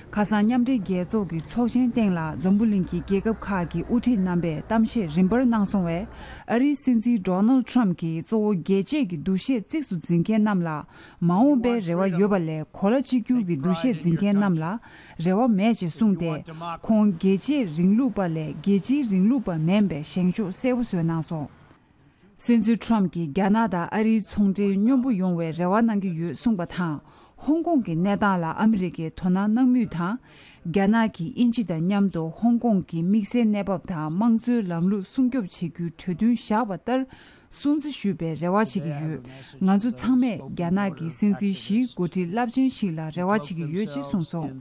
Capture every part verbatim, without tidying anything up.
ཁ་སང་མཉམ་འབྲེལ་རྒྱལ་ཚོགས་ཀྱི་ཚོགས་ཆེན་སྟེང་ལ་འཛམ་བུ་གླིང་གི་རྒྱལ་ཁབ་ཁག་གི་དབུ་ཁྲིད་རྣམ་པས་གཏམ་བཤད་རིམ་པར་གནང་སོང་བས། ཨ་རིའི་སྲིད་འཛིན་ཌོ་ནལ་ཊམ་གྱིས་གཙོ་བོ་རྒྱལ་གཅེས་ཀྱི་འདུ་ཤེས་གཙིགས་སུ་འཛིན་མཁན་རྣམས་ལ་མ་འོངས་པའི་རེ་བ་ཡོད་པ་ལས། གོ་ལ་གཅིག་གྱུར་གྱི་འདུ་ཤེས་འཛིན་མཁན་རྣམས་ལ་རེ་བ་མེད་ཅེས་གསུངས་ཏེ། ཁོང་རྒྱལ་གཅེས་རིང་ལུགས་པ་ལས་རྒྱལ་སྤྱིའི་རིང་ལུགས་པ་མིན་པའི་བཞེངས་ཕྱོགས་གསལ་པོ་བཟོས་གནང་སོང་། སྲིད་འཛིན་ཊམ་གྱིས་རྒྱ་ནག་དང་ཨ་རིའི་ཚོང་འབྲེལ་སྙོམས་པོ་ཡོང་བའི་རེ་བ་གནང་གི་ཡོད་གསུངས་པ་དང་། ཧོང་ཀོང་གི་གནས་སྟངས་ལ་ཨ་མི་རི་ཀས་དོ་སྣང་གནང་མུས་དང་། རྒྱ་ནག་གིས་དབྱིན་ཇི་དང་མཉམ་དུ་ཧོང་ཀོང་གི་དམིགས་བསལ་གནས་བབ་དང་དམངས་གཙོའི་ལམ་ལུགས་སྲུང་སྐྱོབ་བྱེད་རྒྱུའི་གྲོས་མཐུན་བཞག་པ་ལྟར་སྲུང་བརྩི་ཞུས་པའི་རེ་བ་བྱེད་ཀྱི་ཡོད། ང་ཚོ་ཚང་མས་རྒྱ་ནག་གི་སྲིད་འཛིན་ཞིའི་འགོ་ཁྲིད་རླབས་ཆེན་ཞིག་ལ་རེ་བ་བྱེད་ཀྱི་ཡོད་ཅེས་གསུངས་སོང་།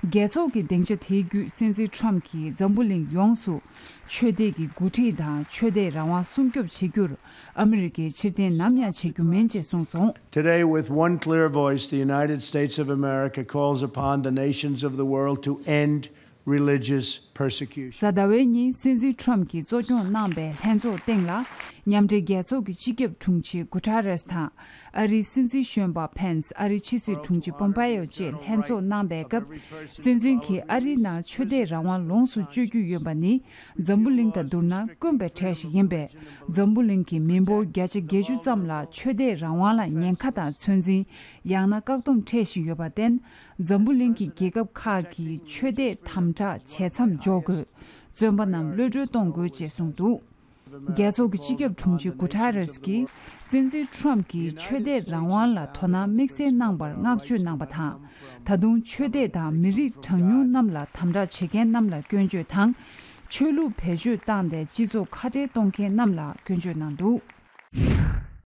རྒྱལ་ཚོགས་ཀྱི་སྡིངས་ཆ་དེའི་བརྒྱུད་སྲིད་འཛིན་ཊམ་གྱིས་འཛམ་བུ་གླིང་ཡོངས་སུ་ཆོས་དད་ཀྱི་འགོ་ཁྲིད་དང་ཆོས་དད་རང་དབང་སྲུང་སྐྱོབ་བྱེད་རྒྱུར་ཨ་མི་རི་ཀས་ཕྱིར་འཐེན་ནམ་ཡང་བྱེད་རྒྱུ་མིན་ཅེས་གསུངས་སོང་། Today, with one clear voice, the United States of America calls upon the nations of the world to end religious persecution. གཟའ་ཟླ་བའི་ཉིན་སྲིད་འཛིན་ཊམ་གྱིས་གཙོ་སྐྱོང་གནང་པའི་ལྷན་ཚོགས་སྟེང་ལ། མཉམ་འབྲེལ་རྒྱལ་ཚོགས་ཀྱི་སྤྱི་ཁྱབ་དྲུང་ཆེ་གུ་ཐ་རེས་དང་། ཨ་རིའི་སྲིད་འཛིན་གཞོན་པ་ཕེན་སི། ཨ་རིའི་ཕྱི་སྲིད་དྲུང་ཆེ་པོམ་པེ་ཡོ་བཅས་ལྷན་ཚོགས་གནང་པའི་སྐབས། སྲིད་འཛིན་གྱིས་ཨ་རིའི་ནང་ཆོས་དད་རང་དབང་ལོངས་སུ་སྤྱོད་རྒྱུ་ཡོད་པ་ནི། འཛམ་བུ་གླིང་དང་བསྡུར་ན་དཀོན་པའི་གྲས་ཤིག་ཡིན་པས། འཛམ་བུ་གླིང་གི་མི་འབོར་བརྒྱ་ཆ་བརྒྱད་ཅུ་ཙམ་ལ་ཆོས་དད་རང་དབང་ལ་ཉེན་ཁ་དང་ཚོད་འཛིན། ཡང་ན་བཀག་སྡོམ་འཕྲད་བཞིན་ཡོད་པར་བརྟེན། འཛམ་བུ་གླིང་གི་རྒྱལ་ཁབ་ཁག་གིས་ཆོས་དད་དམ་དྲག་བྱེད་མཚམས་འཇོག་དགོས། བཙོན་པ་རྣམས་གློད་གྲོལ་གཏོང་དགོས་ཅེས་གསུངས་འདུག། རྒྱལ་ཚོགས་ཀྱི་སྤྱི་ཁྱབ་དྲུང་ཆེ་གུ་ཐ་རེས་ཀྱིས། སྲིད་འཛིན་ཊམ་གྱིས་ཆོས་དད་རང་དབང་ལ་དོ་སྣང་དམིགས་བསལ་གནང་བར་བསྔགས་བརྗོད་གནང་པ་དང་། ད་དུང་ཆོས་དད་དང་མི་རིགས་གྲངས་ཉུང་རྣམས་ལ་དམ་དྲག་བྱེད་མཁན་རྣམས་ལ་སྐྱོན་བརྗོད་དང་། ཆོས་ལུགས་བེད་སྤྱོད་བཏང་སྟེ་སྤྱི་ཚོགས་ཁ་བྲལ་གཏོང་མཁན་རྣམས་ལ་སྐྱོན་བརྗོད་གནང་འདུག།